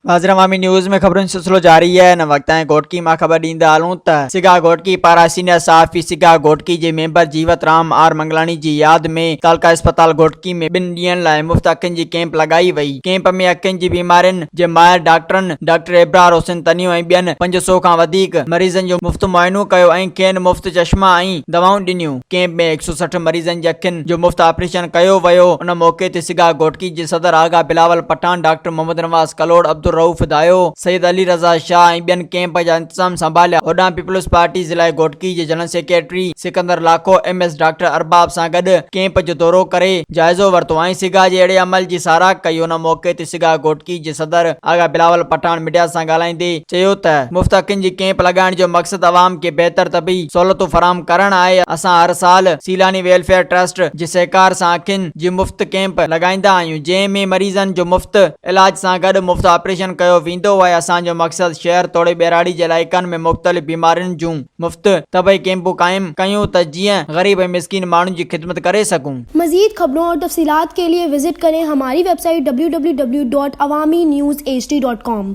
ناظر عوامي نيوز ۾ خبرن جو سلسلو جاري آهي هن وقت تائين گهوٽڪي مان خبر ڏيندا هلون ته سگا گهوٽڪي پاران سينيئر صحافي سگا گهوٽڪي جي ميمبر جيوت رام آر منگلاڻي جي ياد ۾ تعلقه اسپتال گهوٽڪي ۾ ٻن ڏينهن لاء مفت اکين جي ڪئمپ لڳائي وئي ڪئمپ ۾ اکين جي بيمارين جي ماهر ڊاڪٽرن ڊاڪٽر ابرار حسين تنيو ۽ ٻين 500 کان وڌيڪ مريضن جو مفت معائنو ڪيو ۽ کين مفت چشما ۽ دوائون ڏنيون ڪئمپ ۾ 160 مريضن جي اکين جو مفت آپريشن ڪيو ويو ان موقعي تي سگا گهوٽڪي جي صدر آغا بلاول پٺاڻ، ڊاڪٽر محمد نواز ڪلوڙ، عبدالرئوف دايو، سيد علي رضا شاهه ۽ ٻين ڪئمپ جا انتظام سنڀاليا. هوڏانهن پيپلز پارٽي ضلعي گهوٽڪي جي general secretary Sikandar Lakho M S doctor Arbab سان گڏ ڪئمپ جو دورو ڪري جائزو ورتو ۽ سگا جي اهڙي عمل جي ساراهه ڪئي. ان موقعي تي سگا گهوٽڪي جي صدر آغا بلاول پٺاڻ ميڊيا سان ڳالهائيندي چيو ته مفت اکين جي ڪئمپ لڳائڻ جو مقصد عوام کي بهتر طبي سهولتون فراهم ڪرڻ آهي، اسان هر سال سيلاني ويلفيئر ٽرسٽ جي سهڪار سان اکين جي مفت ڪئمپ لڳائيندا آهيون جنهن ۾ مريضن جو مفت علاج سان گڏ مفت آپريشن ڪيو ويندو آهي اسان جو مقصد شهر توڙي ٻهراڙي جي علائقن ۾ مختلف بيمارين جون مفت طبعي ڪئمپون قائم ڪيون ته جيئن غريب ۽ مسڪين ماڻهن جي خدمت ڪري سگهون. مزيد خبرون اور تفصيلات کے لئے وزٽ ڪرين ھماري web site www.awamiNewsHD.com.